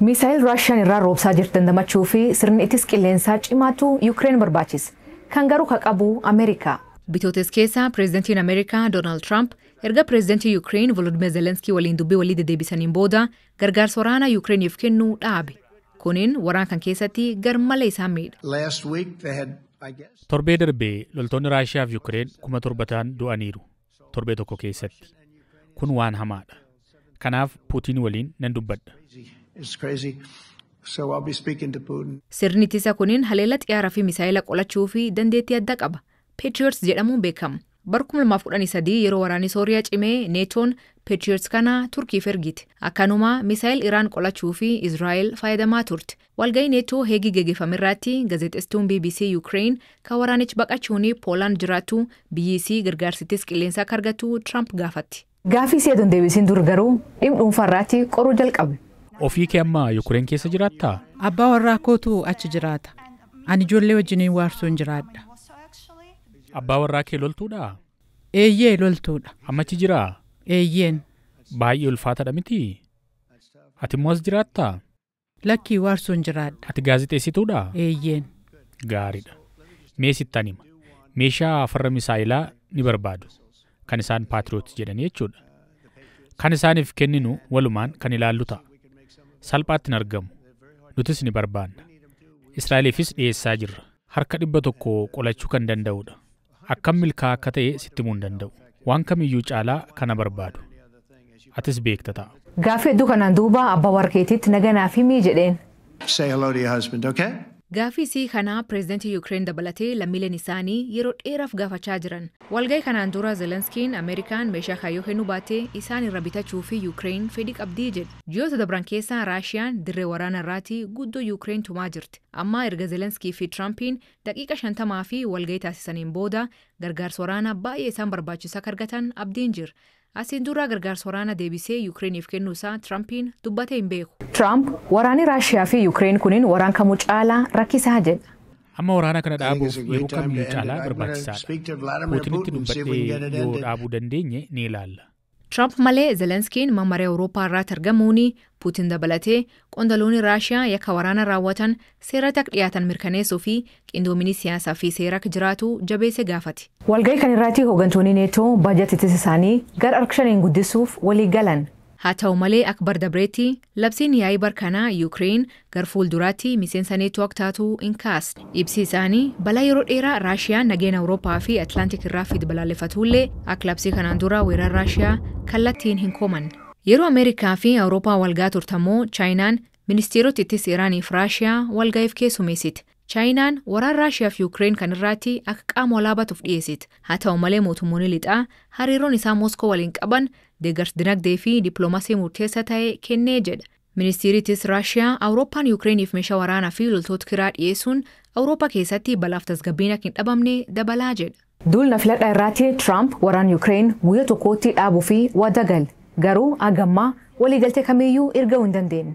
Misaayil Raashiyaan irraa roobsaa jirtu dandamachuu fi sirni ittis qilleensaa cimaatu Yukireen barbaachisa. Kan garuu ka qabu Ameerikaa. Bitootes keessa pireezidantiin Ameerikaa Doonaald Tiraamp erga pireezidantii Yukireen Volodimir Zelenskii waliin dubbii walii deddeebisaniin booda gargaarsa waraanaa Yukireeniif kennuu dhaabe. Kunin waraan kan keessatti garmalee isaan miidha. Last week they had, I guess, Torbee darbee loltoonni Raashiyaa fi Yukireen 7,000 ta'an du'aniiru torbee tokko keessatti. Kun waan hamaadha. Kanaaf Puutiin waliin nan dubbadha. It's crazy. So I'll be speaking to Putin. Sirni ittisa kunin haleela xiyyaaraa fi misaayila qolachuu fi dandeettii addaa qaba. Patriots jedhamuun beekama. Bara 2013 yeroo waraanni Sooriyaa cimee Neetoon Patriots kana Turkiif ergite. Akkanuma misaayil Iraan qolachuu fi Israa'el fayyadamaa turte. Walga'ii Neetoo Heegii geggeeffame irratti gaazexeessituun BBC Ukraine kan waraanichi baqachuun Pooland jiraattu biyyi isii gargaarsittis qilleensaa akka argattu Trump gaafatti. Gaaffii si'a don deebisiin dur garuu dhimma dhuunfaa irratti qoruu jalqabe. Ofii kee amma Yukireen keessa jiraattaa? Abbaa warraa kootu achi jiraata. Ani ijoollee wajjiniin Waarsoon jiraadha. Abbaa warraa kee loltuudhaa? Eeyyee, loltuudha. Amma achi jiraa? Eeyyeen. Baay'ee ulfaataadha mitii? Ati immoo as jiraattaa? Lakkii, Waarsoon jiraadha. Ati gaazexeessituudhaa? Eeyyeen. Gaariidha. Mee sittan hima. Meeshaa farra misaayilaa ni barbaadu. Kan isaan Patriot jedhanii jechuudha. Kan isaaniif kenninu walumaan kan ilaallu ta'a. Salphaatti hin argamu. Nutis ni barbaanna. Israa'eliifis dhiyeessaa jirra. Harka 100 qolachuu kan danda'udha. Akkam milkaa'aa akka ta'e sitti himuu hin danda'u. Waan kamiyyuu caalaa kana barbaadu. Atis beekta ta'a. Gaaffii hedduu kanaan duuba abbaa warqeetitti naganaa fi mii jedheen. Say hello to your husband, okay? Gaaffii isii kanaa pireezidantii Yukireen dabalatee lammiileen isaanii yeroo dheeraaf gaafachaa jiran. Walga'ii kanaan dura Zelenskiin Ameerikaan meeshaa kaayyoo kennuu baattee isaan irra bitachuu fi Yukireen fedhii qabdii jedhe. Ji'oota dabran keessa Raashiyaan dirree waraana irraatti guddoo Yukireen tumaa jirti. Amma erga Zelenskii fi Tiraampiin daqiiqa 50 fi walga'ii taasisaniin booda gargaarsa waraanaa baay'ee isaan barbaachisu akka argatan abdiin jira. Asiin dura gargaarsa waraanaa deebisee Yukireeniif kennuu isaa Tiraampiin dubbatee hin beeku. Tiraamp waraanni Raashiyaa fi Yukireen kunin waraan kamuu caalaa rakkisaa jedha. Amma waraana kana dhaabuuf yeroo kamiyyuu caalaa barbaachisaadha. Puutinitti dubbadhee yoo dhaabuu dandeenye ni ilaalla. Tiraamp malee Zelenskiin mamaree Awurooppaa irraatti argamuun Puutin dabalatee qondaloonni Raashiyaa yakka waraana raawwatan seeratti akka dhiyaatan mirkaneessuu fi qindoominni siyaasaa fi seera akka jiraatu jabeessee gaafate. Walga'ii kan irratti hooggantoonni Neetoo baajata ittisa isaanii gara harka shaniin guddisuuf walii galan. Haa ta'u malee akka bardabreetti labsiin yaa'ii barkanaa Yukireen gara fuulduraatti miseensa Neetoo akka taatu hin kaasne. Ibsi isaanii balaa yeroo dheeraa Raashiyaan nageenya Awurooppaa fi Atlaantik irraa fide balaaleffatullee akka labsii kanaan dura weerara Raashiyaa kallattiin hin komanne. Yeroo Ameerikaa fi Awurooppaa walgaa turtammoo Chaayinaan ministeerota ittisa Iraanii fi Raashiyaa walga'iif keessummeessite. Chaayinaan waraana Raashiyaa fi Yukireen kan irratti akka qaama walaabatuuf dhiyeessite. Haa ta'u malee mootummoonni lixaa hariiroon isaa Moskoo waliin qaban deeggarsa dinagdee fi dippiloomaasii murteessaa ta'e kennee jedha. Ministeerri ittisa Raashiyaa Awurooppaan Yukireeniif meeshaa waraanaa fi loltoota kiraa dhiyeessuun Awurooppaa keessatti balaaf tasgabbiin akka hin dhabamne dabalaa jedha. Duulna filadhaa irratti Tiraamp waraana Yukireen guyyaa tokkotti dhaabuu fi waadaa gale. Garuu hagammaa waliigaltee kamiyyuu erguu hin dandeenye.